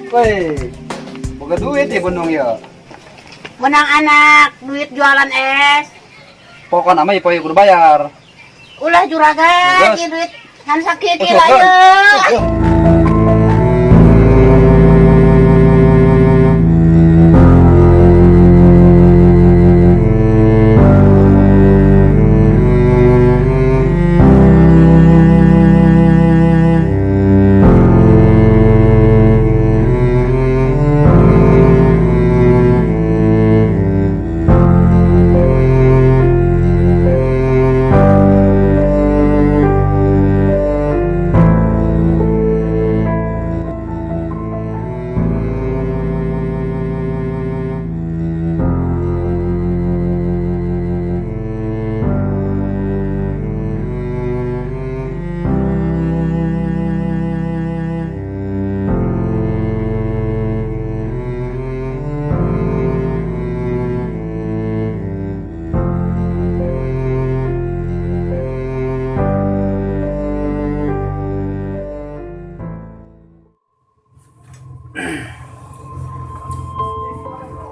Woi, boga duit ya bendung ya. Menang anak duit jualan es. Pokoknya mah ipoy kudu bayar. Ulah juragan, Terus? ieu duit kan sakit Terus, lah terus. ye. Terus.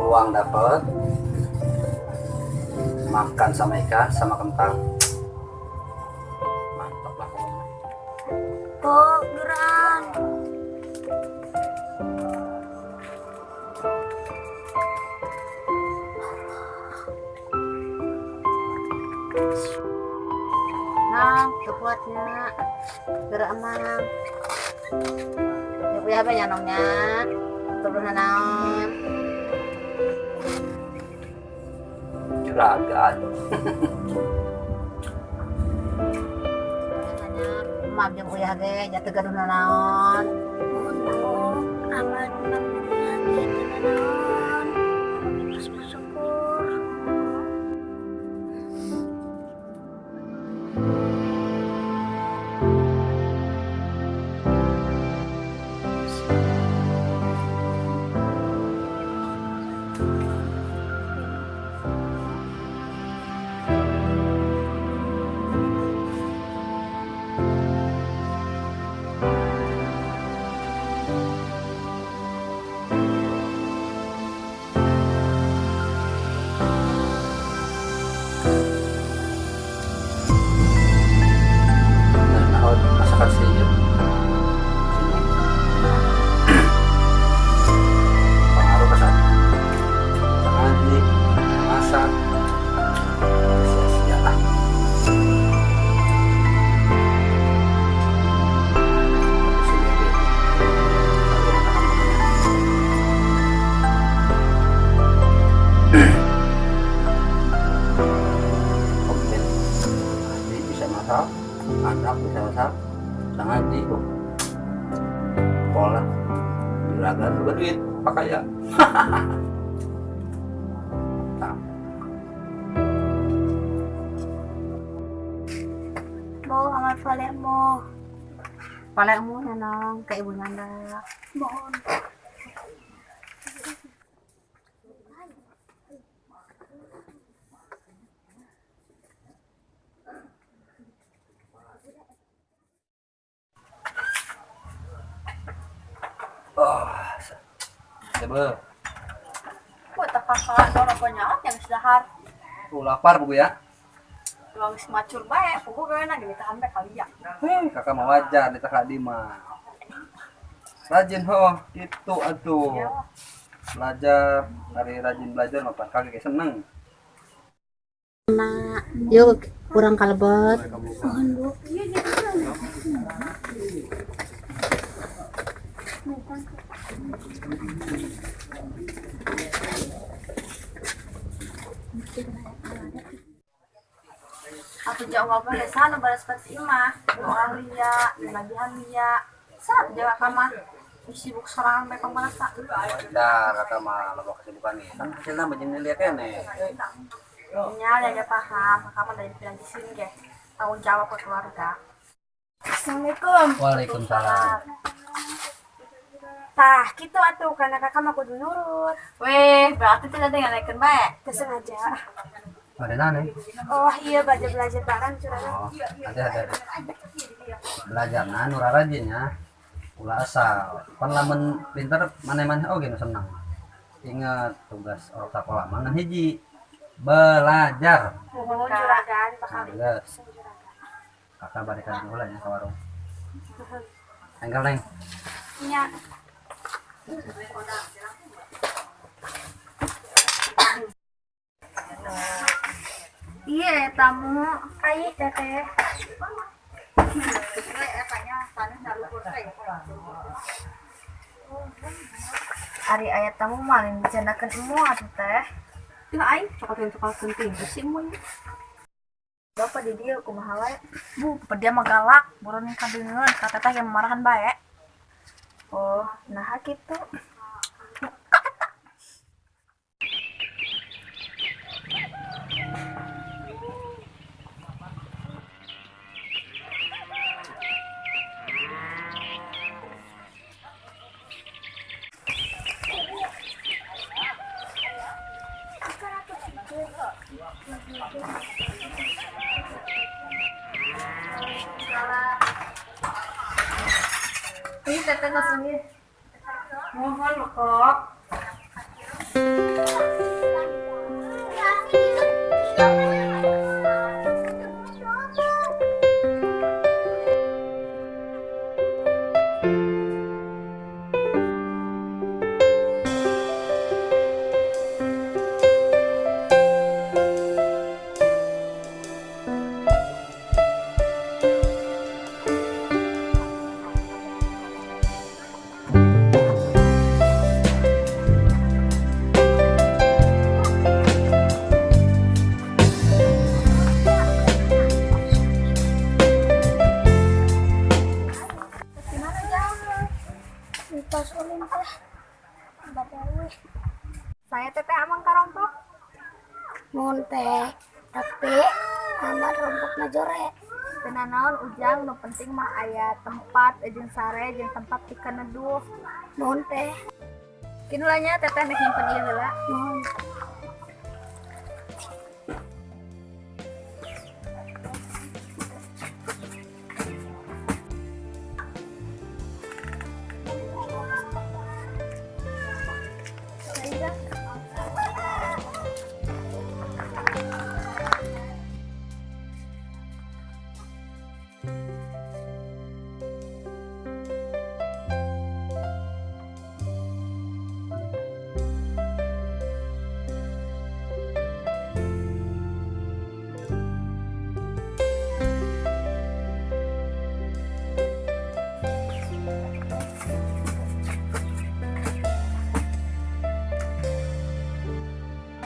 Uang dapat, makan sama ikan sama kentang, mantap lah pokoknya. Po, geran. Nah, teu kuatnya. Gerak emang. Ya kuya apa nyanongnya? Turun naon. Juragan. Nanya, emak jeung uyah ge jatuh gaduh naon. Mohon Bu, amat lagi naon. Terus bersyukur. Nah, naon masakan sih ya. Sini. Pengaruh ke sana. Ngaji, masak, sia-sia lah. Tapi sini dia. Kalau masakan begini. Komplit. Ngaji bisa masak, anak bisa masak, ngaji kok. Sekolah, juragan juga duit, pakai ya. Nah, Bo, amat Palermo. Palemu nyanong ke ibu nyanda. Mohon. oh, coba. Buat tak kakak dorong banyak yang dahar. Tuh lapar bu ya. Luang semacur bae, pugu gawe nang ditahan bae kali ya. Kakak mau wajar di kakak Dima. Rajin ho, gitu atuh. Iya. Belajar, hari rajin belajar mah pas kakek seneng. Nah, yuk kurang kalebet. Mohon Bu. Aku jauh apa desa nu balas pati imah, doa lia, nagihan lia. Sa jawa kamah sibuk sorangan bae pamarasa. Wajar kakak mah loba kesibukan nih. Kan hasilnya banyak lihat ya nih. Nya ya paham, kakak mah dari bilang di sini ge. Tanggung jawab ke keluarga. Assalamualaikum. Waalaikumsalam. Tah, gitu atuh karena kakak mah kudu nurut. Weh, berarti tidak ada yang naikkeun bae. Teu sengaja. Ada nane. Oh iya, belajar belajar bareng curang. Oh, ada ada. Belajar nah nurah rajin ya. Ulah asal. Pan lamun pinter maneh-maneh oge nu seneng. Ingat tugas orang sekolah mah ngan hiji. Belajar. Nuhun juragan bakal Nah, geus. Kakak bade ka dieu heula nya ka warung. Engkel, Neng. Nya. Iya, tamu. Ai teteh. Ari aya tamu mah lain dicandakeun emu atuh teh. Teu aing cokot penting si mun. Bapak di dieu kumaha wae? Bu, dia mah galak, buruan kadeungeun ka teteh yang marahan bae. Oh, naha kitu. Ih, teteh langsung ieu. Mohon kok. Tos ulin teh. Bade euy. Saya teteh amang karompok. Nuhun teh. Tapi amat rompokna jore. Teu nanaon ujang, nu penting mah aya tempat jeung sare jeung tempat pikeun neduh. Nuhun teh. Kieu lah nya teteh nek nyimpen ieu heula. Nuhun.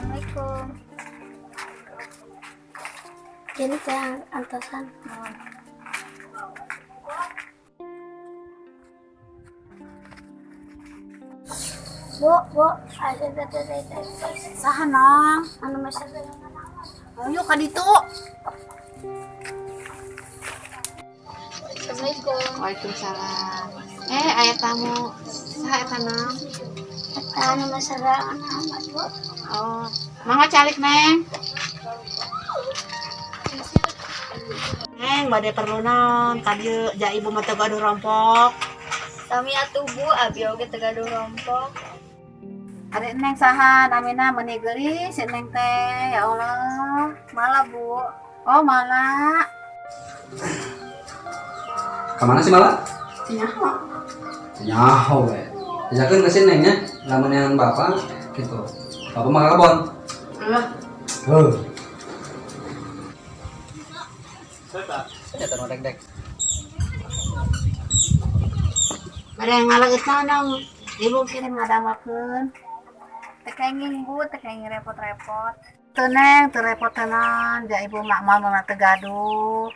Assalamualaikum. Jadi teh antosan. Bu, bu, aya teh teh teh. Saha nang? Anu meser Ayo ka ditu. Assalamualaikum. Waalaikumsalam. Aya tamu. Saha eta nang? Eta anu meser amat, Bu. Oh, mangga calik, Neng. Neng, bade perlu naon ka dieu? Ja ibu mah teu gaduh rompok. Sami atuh Bu, abi oge teu gaduh rompok. Ari Neng saha namina meuni geulis si Neng teh, ya Allah. Malah Bu. Oh, malah. Kemana sih Mala? Nyaho. Nyaho we. Ajakeun ka si Neng nya, lamun yang bapak gitu. Bapak mah ka kebon. Lah, Heuh. Eta nu dek-dek. Bade ngaleut naon nang? Ibu kirim ngadamelkeun. Teu kenging Bu, teu kenging repot-repot. Teu Neng, teu repot tenan, ja ibu mah moal mah teu gaduh.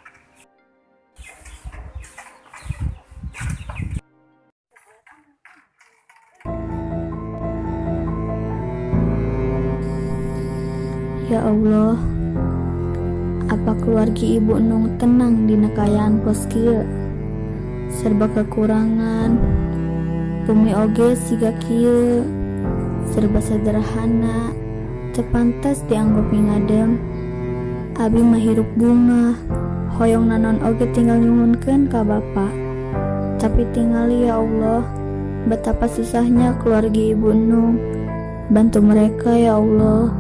Ya Allah, apa keluarga ibu Nung tenang dina kaayaan kos kieu? Serba kekurangan, bumi oge siga kieu, serba sederhana, teu pantas dianggap ngadem. Abi mah hirup bungah, hoyong nanon oge tinggal nyuhunkeun ka bapa. Tapi tingali ya Allah, betapa susahnya keluarga Ibu Nung. Bantu mereka ya Allah.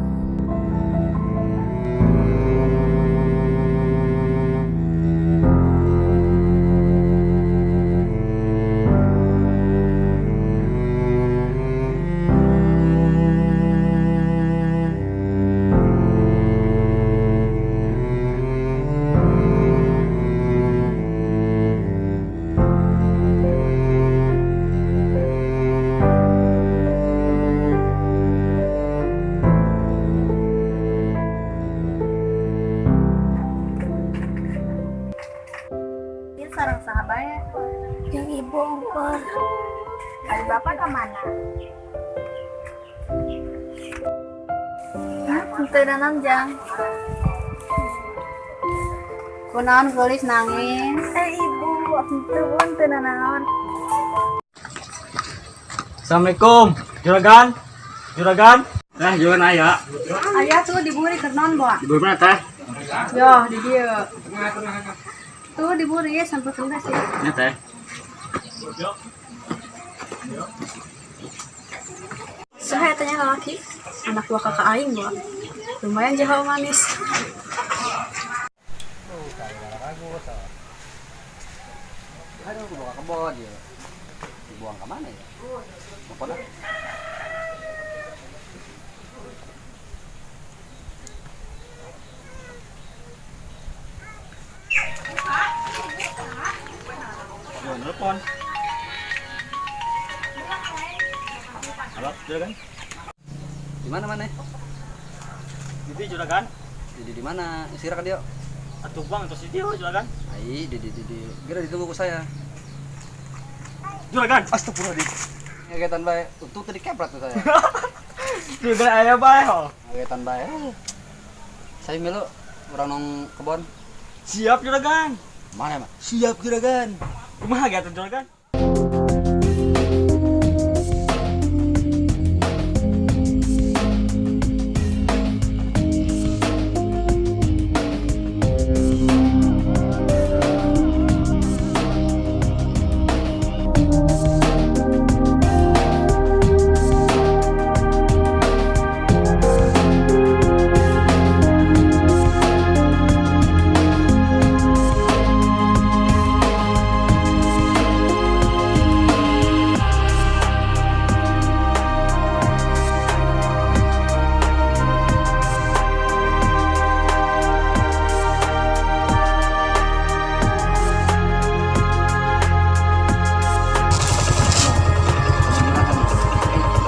Ieu sareng saha bae? Jeung ibu ongkor. Ari bapak ka mana? Henteu naon jang. Kunaon geulis nangis? Ibu, henteu pun teu nanaon. Assalamualaikum, juragan. Juragan. Teh, juragan aya. Aya tuh diburi keur naon, Boa? Di mana teh? Yo, di dieu. Tuh diburi sampai tuntas ya. Ini teh. Saha eta nya lalaki? Anak buah kakak aing gua. Lumayan jahat manis. Aduh, buka kebon ya. Dibuang ke mana ya? Mau dah. Jangan telepon. Halo, juragan. Di mana mana? Di juragan. Di di mana? Isira ka dia. Atuh bang, terus di dia juragan. Ai, di. Geura ditunggu ku saya. Juragan. Astagfirullahaladzim. Ngagetan bae. Untung tadi kepret tuh saya. Juragan aya bae ho. Ngagetan bae. Saya milu urang nong kebon. Siap juragan. Mana mah? Siap juragan. Kumaha ge atuh juragan?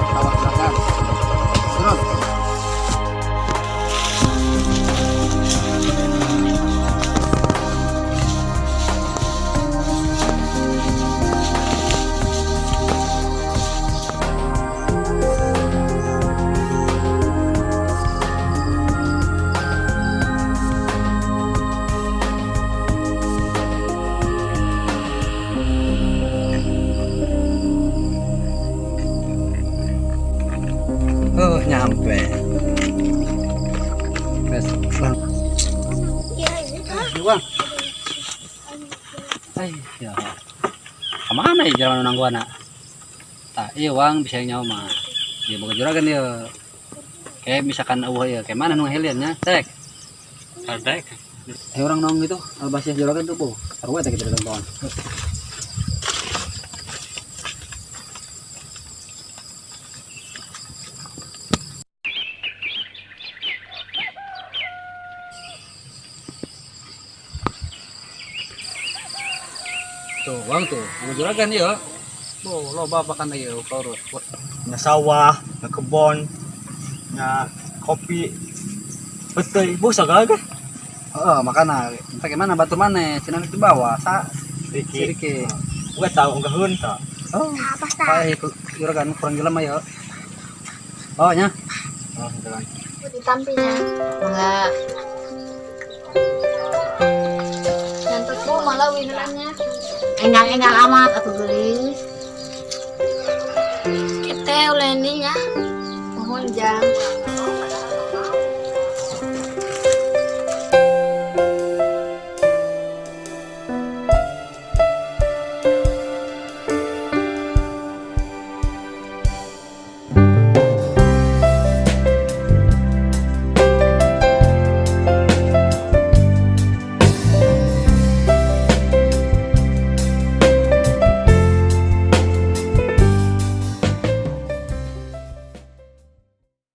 Tawar juragan. Turun. Oh, nyampe. Bes. Bang. Iya, ini Bang. Ay, ya. Kemana ya jalan nangguana? Tah, iya wang bisa nyawa mah. Ya boga juragan ya. Kayak misalkan eueuh ya, kayak mana nu ngahilian nya? Tek. Tek. Orang nong gitu, albasiah juragan tuh, Bu. Sarua teh kita tonton. Tuh, wang tuh, mau juragan ya. Bu, loba pakan ieu terus. Nya sawah, nya kebon, nya kopi. Betul, ibu sagala ge. Heeh, makana entah gimana batur maneh, cenah di bawah sa Riki. Riki. Gua tahu unggaheun ta. Oh, apa tah? paeh juragan kurang jelema ya. Oh nya. Oh, juragan. Ditampinya. Enggak. Nyantet bu malah winerannya. Enggal-enggal amat atuh geulis. Kita uleninya. Mohon jang.